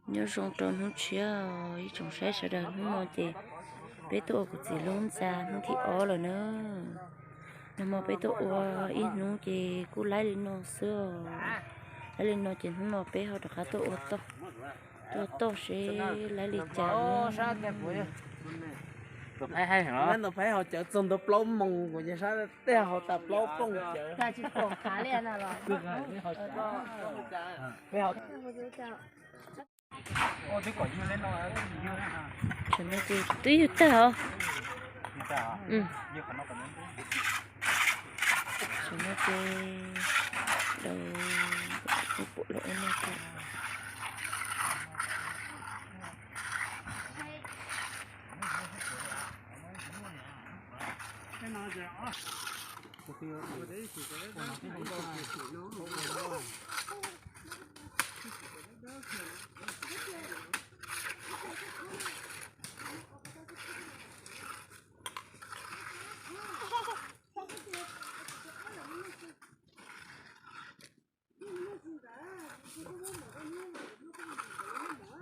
Nyob zoo rau hnub tshiab ib tsoom saib sawv daws, hnub no ces peb tuaj ua kuv txiv lub ntxa hnub thib ob lawm na. Nag hmo peb tuaj ua ib hnub ces kuj laib li no xwb os. Laib li no ces hnub no peb ho rov qab tuaj ua toj, tuaj toj seb laib li cas. Ntawm Phaib ho cawv txog ntua plaub moos, kuv ces sab tej ho tas plaub pooj cawv. Tam no ces twb yug tag os. Tam no ces daus pum los ua no ces.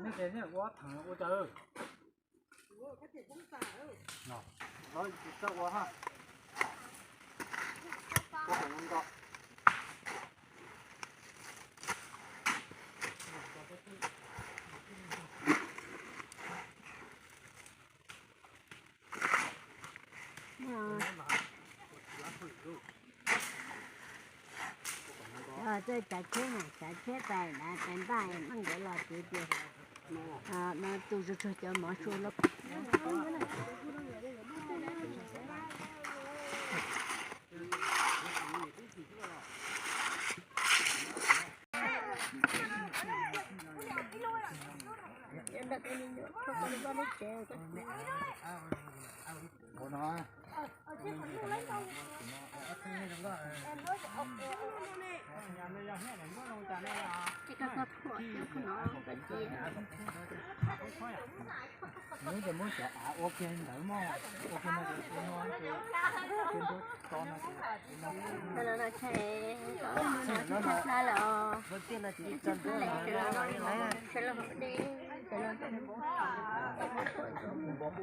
Nej ces nej ua theem ua cas? Lawv tsis txawj ua ha. Txawj tsav tsheb na, tsav tsheb tas tas npaj maj nkawd los tsev tias no tus zug tsuag cov mov sua los. Hnub ces muab cov av ua kiag ntawd mog, ua kiag no ces ua no ces ua no ces. Ntshai lawm os.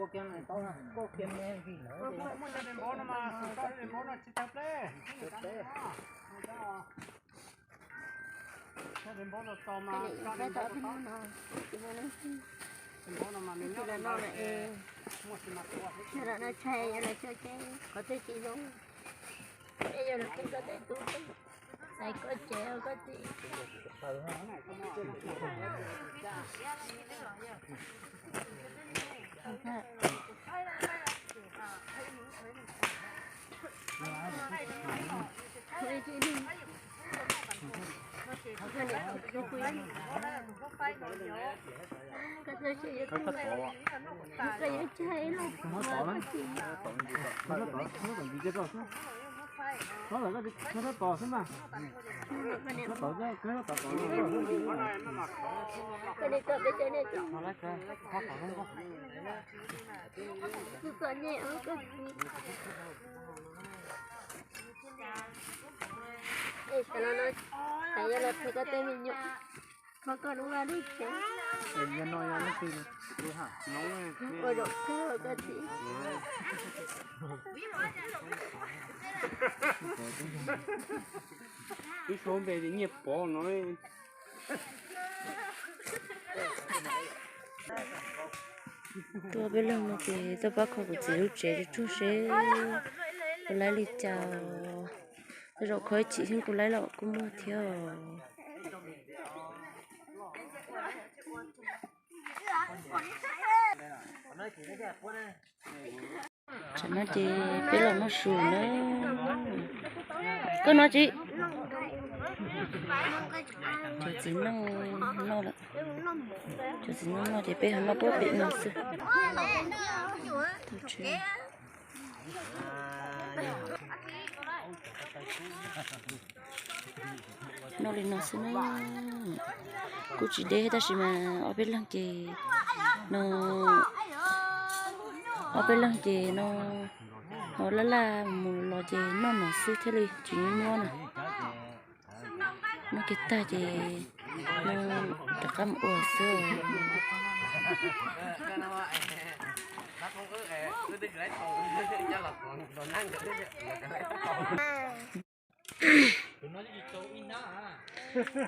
Ua kiag tau, ua kiag me vim lawv. Cov npawb los txog mas, cov npawb no mas nws nyob no ntshai, yog lawv tsis ua ces qhov twg tsis zoo, es yog lawv tej koj tej tub, lawv koj tsev koj txiv. Ej, sawv los no, tas yog los qhia koj tej me nyuam, kho koj lub vaj lub tsev. Ua zaum kawg koj txiv. Ib suab npe li Nyiaj Pov no. Tuaj peb leeg no ces tuaj pab kho kuv txiv lub tsev tsuag tsuag seb puas laib li cas. Tej zaum kho ib chim xwb kuj laib los kuj muaj thiab os. Tam no ces peb los noj su na. Koj noj tsis? Cov txiv noj, noj lawm. Cov txiv noj noj ces peb ho noj puab pem no xwb. Noj li no xwb na. Kuj tsis deb tab sis mas ob peb leeg ces no, ob peb leeg ces no, ho laj laj mus los ces noj no xwb thiaj li tsis nyuaj nyuaj na. Noj kiag tag ces no Rov qab mus ua xwb.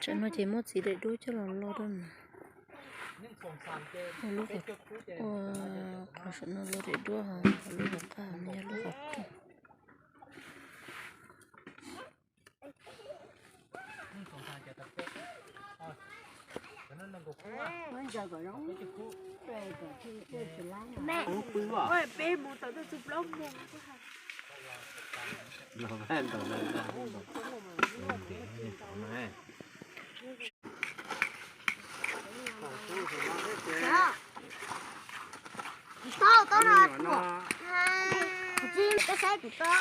Tsam no ces muab txiv daim duab coj los lo rau na. Ua lub qhov, ua qhov saum no lo daim duab, ho lub hauv qab no yog lub qhov rooj. Kuv tau tau no, kuv tsis koj saib kuv tau.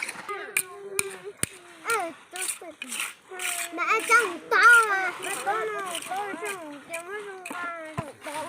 Mas ai tso kuv tau, tau no, tau no, ces muab zoo nqa tau.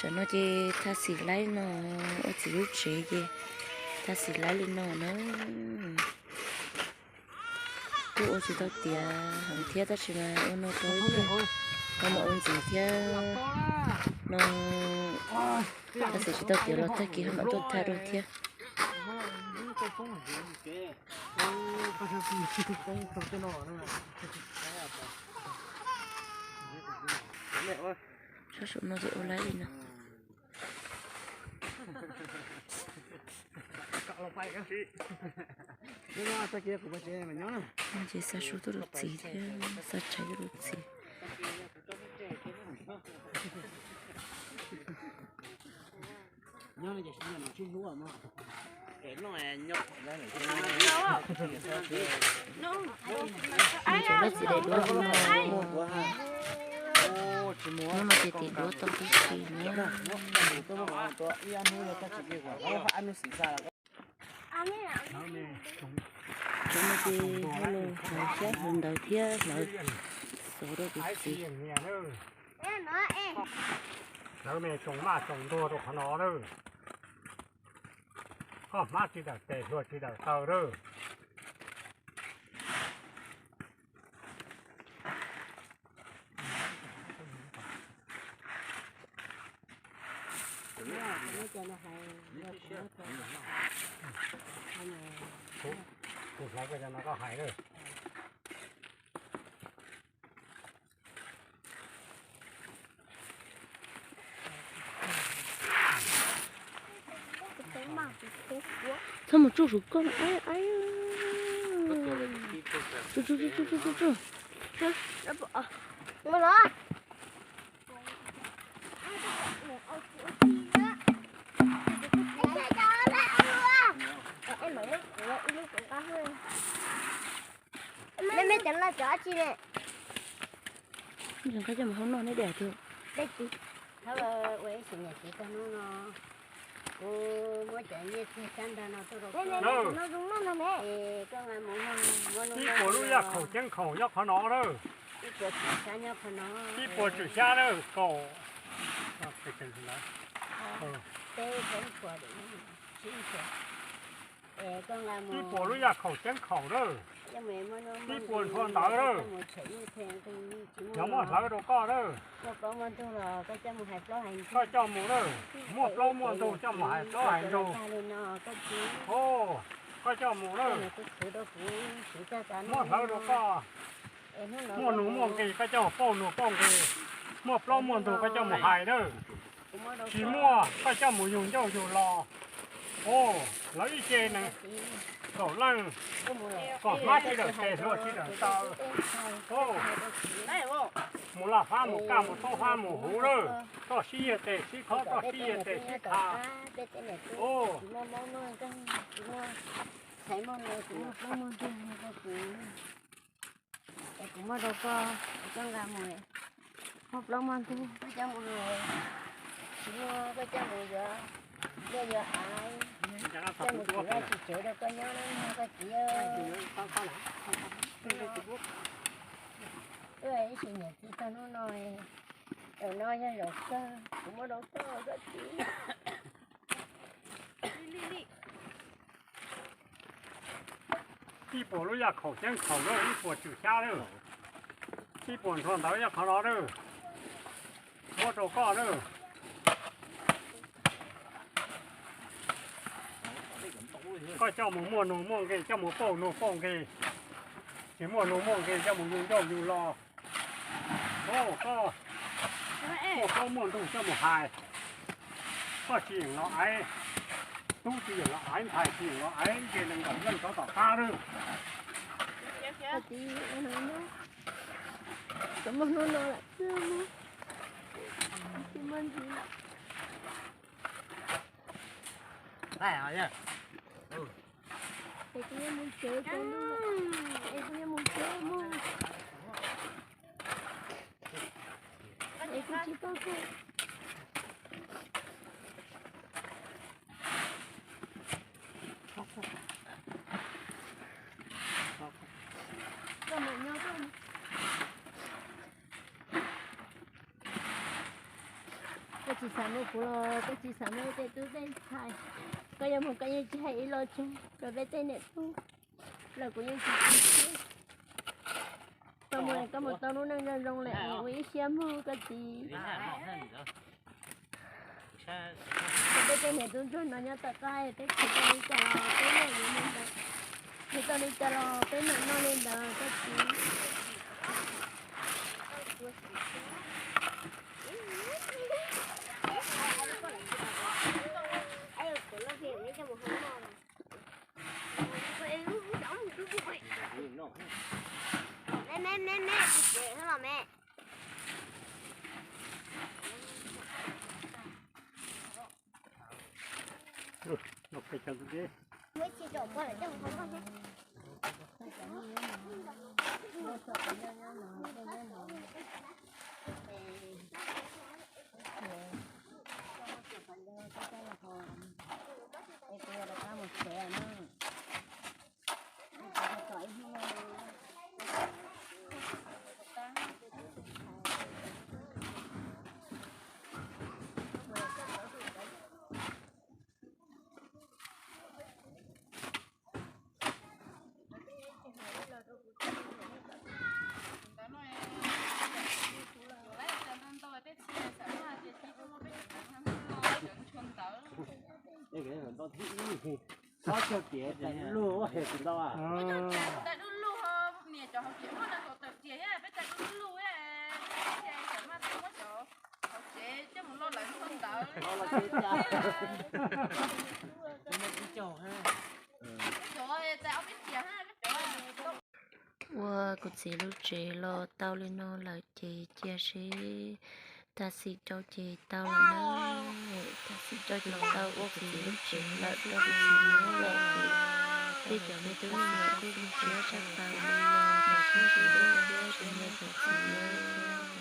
Tsam no ces thaj xim laib no, ua txiv lub tsev ces thaj xim laib li no na. Kuj ua tsis tau tiav heev thiab tab sis mas ua no rau ib pliag, no mas ua ntxiv thiab no, thaj xim tsis tau tiav los tag kis ho mam tuaj thaj rau thiab. Sab saum no ces ua laib li no. Ces xa su tuaj rau txiv thiab xa tshais tuaj rau txiv. Txiv daim duab no, hnub no ces tim duab tau tib si na. Cov no ces ho los hlawv xyab hlawv ntawv thiab hlawv xov rau kuv txiv. Hlawv me tsoos maj tsoos ntuag rau qhov no lawm. Koj hmab tsis dawm tes hluas tsis dawm taw lawm. Kuv hlawv koj cov no koj hais lawm. Txhob mus tsuj saum koj, aib aib. Tsuj tsuj tsuj tsuj tsuj tsuj. Mej mej cov laj cov dab tsi ne? Nqaij coj mus hoob noj neb diam tiag. Thab ua ib sim niam txiv tag hnub no, kuv muab cov nyiaj txiag sab ntag no tuaj rau koj. Ib puas lub yaj khaum ceeb khaum nyob qhov no lawm. Ib puas tswm xyab lawm kaum. Ib puas lub yaj khaum ceeb khaum lawm. Ib puas nthua ntawd lawm. Yog muab hlawv rau koj lawm. Koj coj mus lawm, muaj plaub muaj ntug coj mus hais plaub hais ntug. Koj coj mus lawm, muab hlawv rau koj. Muaj nuj muaj nqis koj coj mus pauj nuj pauj nqis. Muaj plaub muaj ntug koj coj mus hais lawm. Tsis muaj koj coj mus yug ncauj yug lo. Lawv ib ce nees nkaum leej, kom hmab tsis dawm tes hluas tsis dawm taw. Mus laj hab mus kaj mus thaub hab mus huv lawm, koj sib yiag tes sib khob koj sib yiag tes sib kha. Es kuv muab rau koj, koj nqa mus, muaj plaub muaj ntug koj coj mus, tsis muaj koj coj mus yuav liaj yuav av. Coj mus tsis vaj tsis tsev rau koj nyob na koj txiv. Wb ib tsis niam txiv txog hnub no, zaum no yog zaum kawg kuv muab rau koj koj txiv. Ib puas lub yaj khaum ceeb khaum lawm, ib puas tswm xyab lawm, ib puas nrho ntawd yog qhov no lawm, muab rau koj lawm. Koj coj mus muaj nuj muaj nqe, coj mus pauj nuj pauj nqe, tsis muaj nuj muaj nqe coj mus yug ncauj yug lo. Koj, muaj plaub muaj ntug coj mus hais, koj tsis yeem los aiv, tub tsis yeem los aiv, ntxhais tsis yeem los aiv, nce nees nkaum leej rov tom qab lawm. Txiv, muaj hnub no lawm xwb, tsis muaj ntxiv lawm. Es kuv yuav mus tsev, es kuv yuav mus tsev mus. Es kuv tsis tau koj. Koj mam nyob koj. Koj tsis xav mus kuv los koj tsis xav mus tej tub tej ntxhais. Koj yuav mus koj yeej tsis hais ib lo tsaug rau peb tej niam tub los kuv yeej tsis txiv. Koj mus koj mus tau lub neej zoo zoo lawm ua ib siab mloog koj txiv. Peb tej niam tub ntsuag no nyob tom qab peb tsis tau li cas los peb noj yuav li ntawd, tsis tau li cas los peb mam noj li ntawd koj txiv. Me, me, me, me, tsis tsev los me. Ob cog tias tais lug ua hem tsis ntau a. Tais dub lug, niam cov hauv kev muab nees nkaum tawm tiag, peb tais dub lug, cia cov maj tau muab cov hauv kev coj mus loj lawm ntau ntawd. Ua kuv txiv lub tsev los tau li no lawm ces cia seb tag xim rau ces tau lawm na. Tag xim rau ces tau ua kuv txiv lub tsev lawm rau kuv txiv nyob lawm ces peb cov me tub me nyuam kuj zoo siab tshaj plaws li los mas kuj zoo siab tsis nyiam kuv txiv lawm.